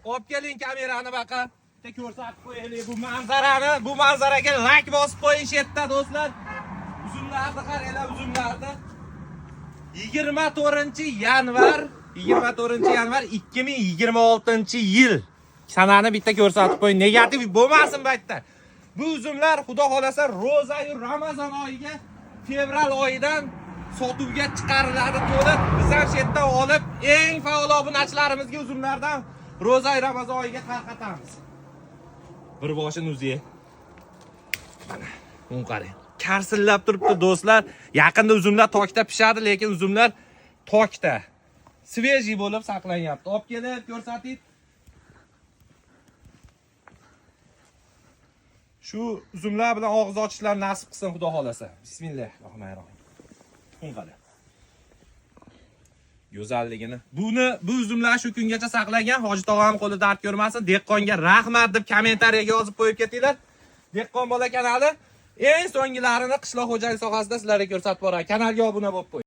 Olib keling kamerani baqa. Bitta ko'rsatib qo'yaylik bu manzarani. Bu manzaraga like bosib qo'ying shu yerda do'stlar. Uzumlarni qaranglar, uzumlarni. 24 yanvar, 24 yanvar 2026 yil. Sanani bitta ko'rsatib qo'ying. Negativ bo'lmasin bu yerda. Bu uzumlar xudo xolasa ro'za-yu Ramazon oyiga, fevral oyidan sotuvga chiqariladi to'liq. Biz ham shu yerdan olib, eng faol obunachilarimizga uzumlardan ro'za-yu Ramazon oyiga tarqatamiz. Bir boshini uzay. Mana, buni qarang. Karsillab turibdi do'stlar. Yaqinda uzumlar tokda pishadi, lekin uzumlar tokda. Свежий bo'lib saqlanyapti. Olib kelib ko'rsating. Shu uzumlar bilan og'iz ochishlar nasib qilsin xudo xolasa. Bismillahirrohmanirrohim. Buni qarang. Go'zalligini. Buni bu uzumlar shu kungacha saqlangan. Hoji tog'am qo'li dard ko'rmasin. Dehqonga rahmat deb kommentariyaga yozib qo'yib ketinglar. Dehqon bola kanali eng so'nggilarini qishloq xo'jalik sohasida sizlarga ko'rsatib boradi. Kanalga obuna bo'lib qo'ying.